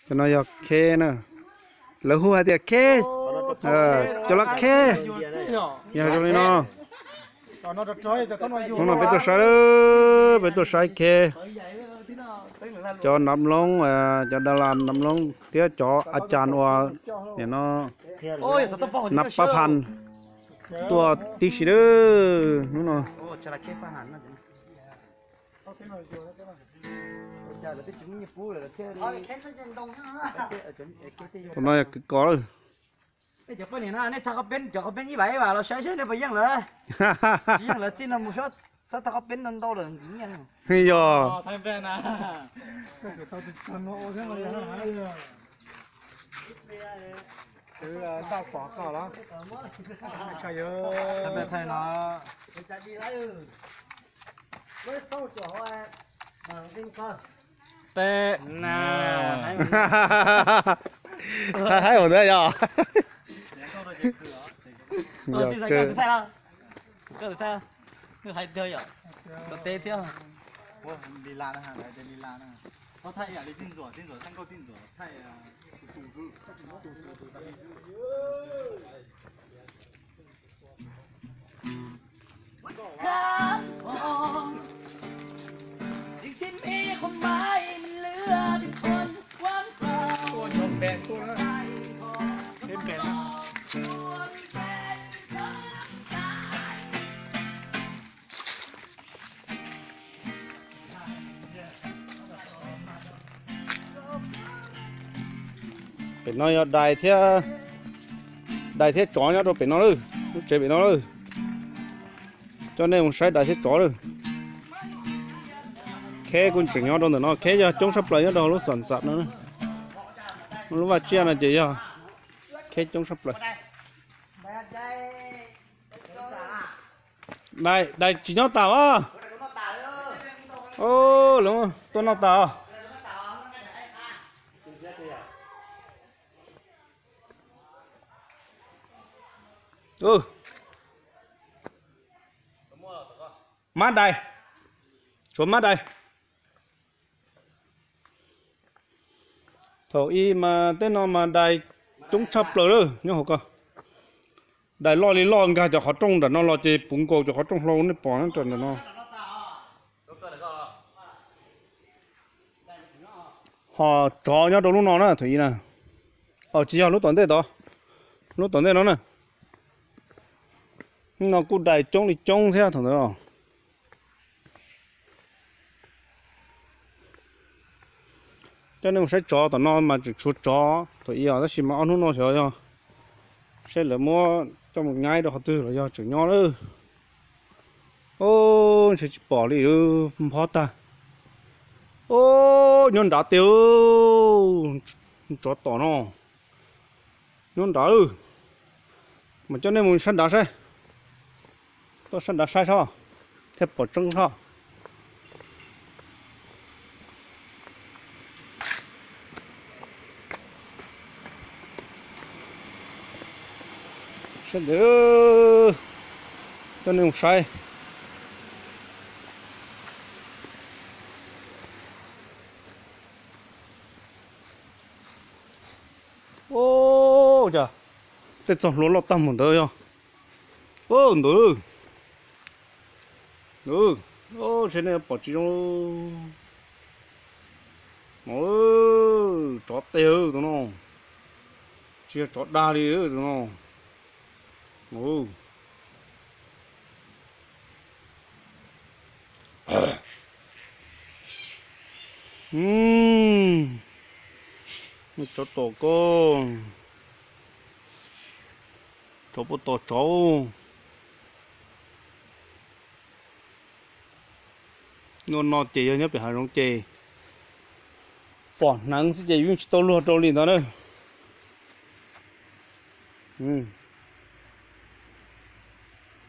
Cov no yog kheb na, lawv hu hais tias kheb, cov lab kheb, yog zoo li no. Hnub no peb tuaj saib, peb tuaj saib kheb, cov nam loob, cov da las nam loob thiab cov a cas uas nim no nab pab phan tuaj tib si lawm hnub no. Tus no yog kwv kos lawm. Nej cov poj niam no nej thaj qhov peb, cov qhov peb ib vas ib vas los saib seb nej puas yeej lawm. Tsis yeej lawm txij no mus xob thaj qhov peb no ntau lawm ntxiv nyiaj. Yog. Teb na. Thaij haib ua ntawd yog. Yog kawg. Pem no yog dais thiab, dais thiab tsov nyob rau pem no lawm, lub tsev pem no lawm. Coj nej mus saib dais thiab tsov lawm. Kheb kuj tseem nyob rau ntawm no, kheb yog coob tshaj plaws nyob rau lub xam xam no. Lub vaj tsiaj no ces yog kheb coob tshaj plaws. Dais, dais tsis nyob tas os. Lawv tuaj noj tas os. Mab dais, tshuav mab dais. Thaum ub mas tej no mas dais coob tshaj plaws lawm nyob hauv ko. Dais loj li loj nkag cov qhov rooj nram no los ces puv nkaus cov qhov rooj hlau nej pom nram no. Ho tsov nyob rau lub no na thaum ub na. Os tsis yog lub tom ntej tod, lub tom ntej no na. No kuj dais coob li coob thiab thaum ntawd os. Coj nej mus saib tsov tom no mas tseem tshuav tsov thaum ub os, tab sis mas ob hnub no xyov yog seb lawv muab coj mus nyaib rau qhov twg los yog tseem nyob lawm. Ntshe tsis pom li, nphob tag. Nyob nrad tiag, tsov tom no. Nyob nrad, mas coj nej mus sab nrad saib. Tuaj sab nrad saib seb thiaj pom tseeb seb. Sab ntawd, coj nej mus saib. Ua cas tej txoj hlua loj tag mus ntawd yog. Ntawd, ntawd, seb nej pom tsis zoo. Tsov tes tus no, tsis yog tsov dag li tus no. Tsov tom ko, tsov puas tom tsov. Nua no ces yog nyob pem hav zoov ces pom hneev xwb ces yeej tsis tau luag rau li ntawd na.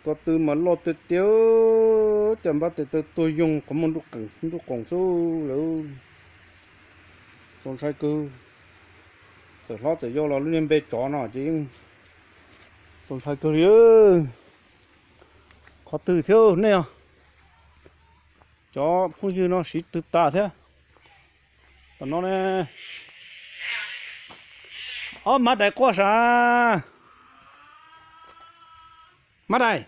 Ko tw mas loj tiag tiag, cov npab tes taw tuag yoog qhov muag nruj qoom xwb lawm. Txaus ntshai kawg. Txawm hlob txawm yau los lub niag npe tsov no ces yeej txaus ntshai kawg li. Qhov twg thiab nej os? Cov phooj ywg no siv twg tas thiab? Tom no ne, ob mab dais quaj sav, mab dais,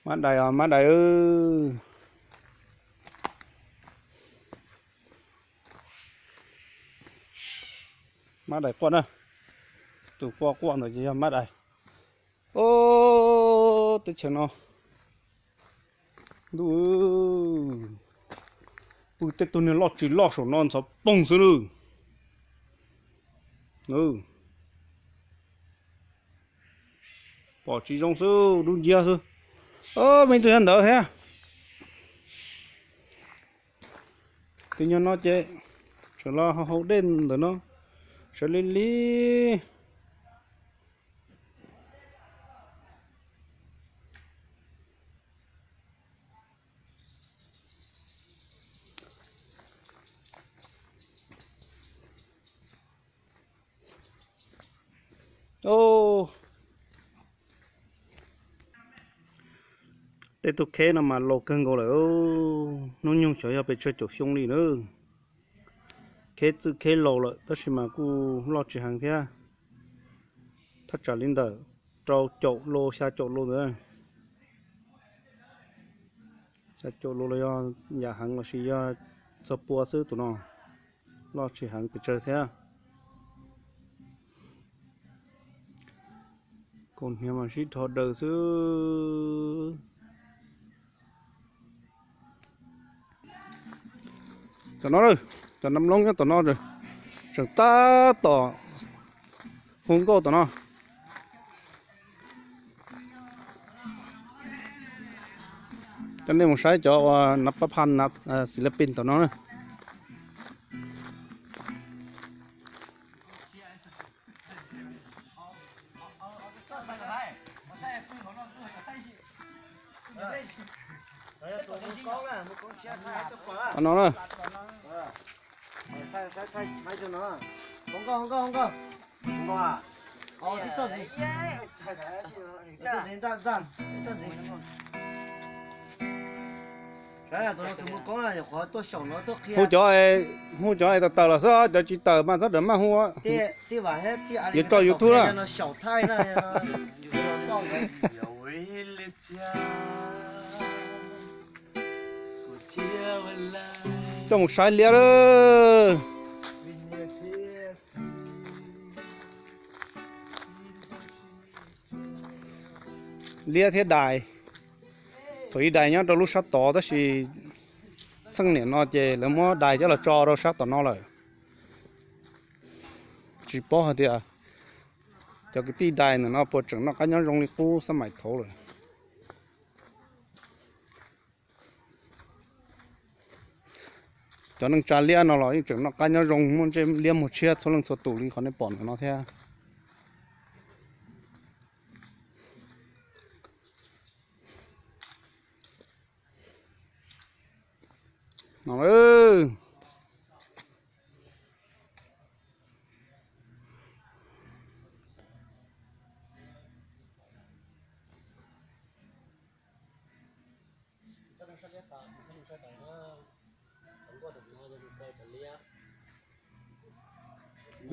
mab dais os, mab dais. Mab dais quaj na, tus quaj quaj ntawd ces yog mab dais. Ob, teb chaws no, ntuj, pw tej tug niag loj tsis loj saum no ntxhov poog xwb lawm. Pom tsis zoo xwb, dub nciab xwb. Ob, me tus yog ntawd thiab. Tus nyuag no ces tseem los hau dej ntawm no, sawv li li. Tej tug kheb no mas laus kawg nkaus lawm, hnub nyoog xyov yog pes tsawg caum xyoo li na. Kheb txwj kheb laus lawm tab sis mas kuj loj tsis heev thiab. Thaj tsam li ntawm rau caum lo xya caum lo ntawd. Xya caum lo los yog yam heev lossis yog txog pua xwb tus no, loj tsis heev pes tsawg thiab. Kaus hniav mas sib dhos daws xwb. Tom no, cov nab loob nyob tom no, tseem tab tom hu nkauj tom no. Coj nej mus saib cov uas nav pab phaj nav xis lab pin tom no na. Tom no na. Hu cov, hu cov es tawm tawm los xwb, cov tsis tawm mas txhob rawm maj hu. Yuav tso YouTube na. Coj mus saib liab lawm. Liab thiab dais. Thaum ub dais nyob rau lub sab tod tab sis txheej niam no ces lawv muab dais coj los tso rau sab tom no lawm. Tsis paub hais tias cov kwv tij dais ntawm no puas tseem noj qab nyob zoo li qub xab maim thaud lawm. Cov neej tsa liab no los yeej tseem noj qab nyob zoo muaj ntsej liab muag tshiab txhua leej txhua tus li qhov nej pom ntawm no thiab. No,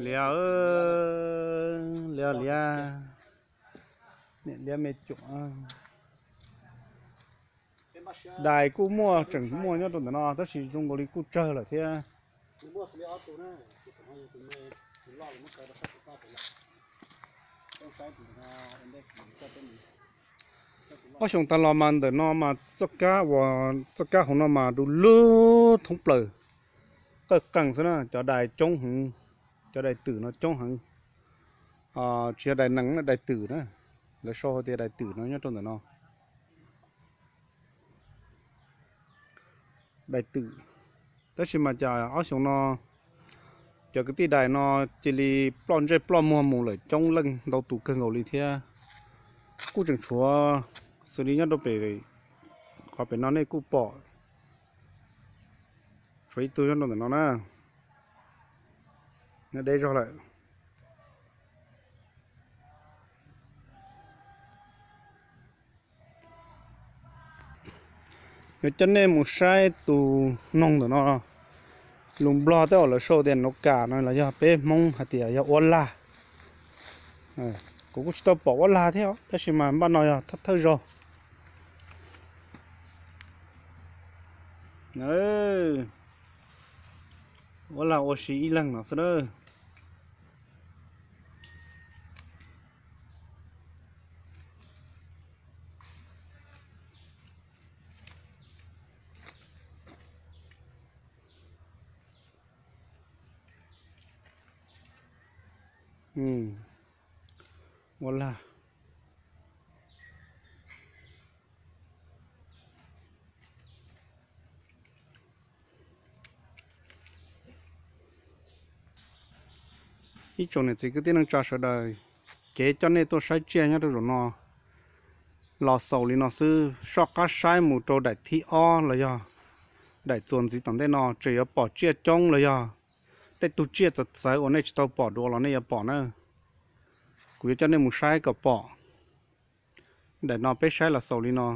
liab, liab, liab, niam liab me cuam. Dais kuj muaj, tseem muaj nyob rau ntawm no tab sis zoo nkaus li kuj tsawg lawm thiab. Ob xyoos tag los mas ntawm no mas txoj kab uas txoj kab hauv no mas du lug thoob plaws, qawj qees xwb na, cov dais coob heev, cov dais twm no coob heev. Tsis yog dais nees, dais twm na, lawv sau tias dais twm no nyob rau ntawm no. Dais twm. Tab sis mas cas ob xyoos no cov kwv tij dais no cia li ploj ntsej ploj muag mus lawm coob leej ntau tus kawg nkaus li thiab. Kuj tseem tshuav xws li nyob rau pem, qhov pem no nej kuj pom tshuav ib tug nyob rau ntawm no na, nyob deb zog lawm. Yuav coj nej mus saib tus noog ntawm no. Lus Nplog tej uas lawv sau tias nov kas no los yog peb Hmoob hais tias yog ua lag. Kuv kuj tsis tau pom ua lag thiab os, tab sis mas npaj no yog thawj thawj zaug. Ua lag ua si ib leeg no xwb na. Ua lag. Ib tsoom niam txiv kwv tij neej tsa sawv daws, kev coj nej tuaj saib tsiaj nyob rau zaum no los xaus li no xwb. Soj qab saib mus rau daim thib ob los yog daim txuas ntxiv tom ntej no tseem yuav pom tsiaj coob los yog tej tug tsiaj txawv txawv uas nej tsis tau pom dua los nej yuav pom na. Kuv yuav coj nej mus saib kom pom. Daim no peb saib los xaus li no.